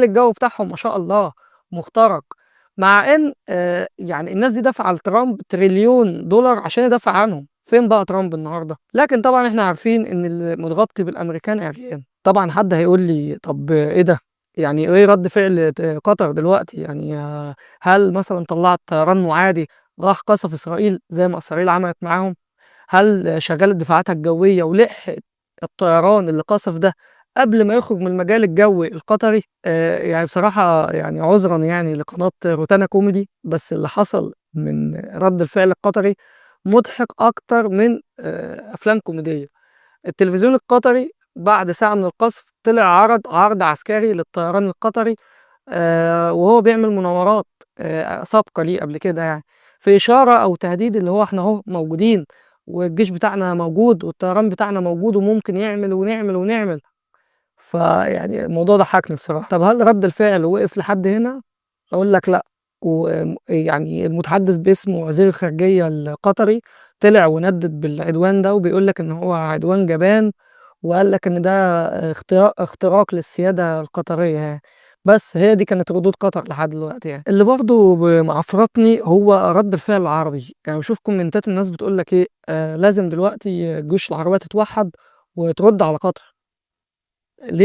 الجو بتاعهم ما شاء الله مخترق، مع إن يعني الناس دي دافعة لترامب تريليون دولار عشان يدافع عنهم. فين بقى ترامب النهارده؟ لكن طبعا احنا عارفين ان المتغطي بالامريكان عريان. طبعا حد هيقول لي طب ايه ده؟ يعني ايه رد فعل قطر دلوقتي؟ هل مثلا طلعت طيران معادي راح قصف اسرائيل زي ما اسرائيل عملت معاهم؟ هل شغلت دفاعاتها الجوية ولحقت الطيران اللي قصف ده قبل ما يخرج من المجال الجوي القطري؟ بصراحة عذرا لقناة روتانا كوميدي، بس اللي حصل من رد الفعل القطري مضحك أكتر من أفلام كوميدية. التلفزيون القطري بعد ساعة من القصف طلع عرض عسكري للطيران القطري، وهو بيعمل مناورات سابقة ليه قبل كده، في إشارة أو تهديد اللي هو إحنا أهو موجودين والجيش بتاعنا موجود والطيران بتاعنا موجود وممكن يعمل ونعمل ونعمل. فيعني الموضوع ضحكني بصراحة. طب هل رد الفعل وقف لحد هنا؟ أقول لك لأ. المتحدث باسم وزير الخارجية القطري طلع وندد بالعدوان ده وبيقول لك إن هو عدوان جبان، وقال لك إن ده اختراق للسيادة القطرية. بس هي دي كانت ردود قطر لحد دلوقتي. اللي برضه معفرطني هو رد الفعل العربي. بشوف كومنتات الناس بتقول لك إيه، لازم دلوقتي الجيوش العربية تتوحد وترد على قطر. ليه؟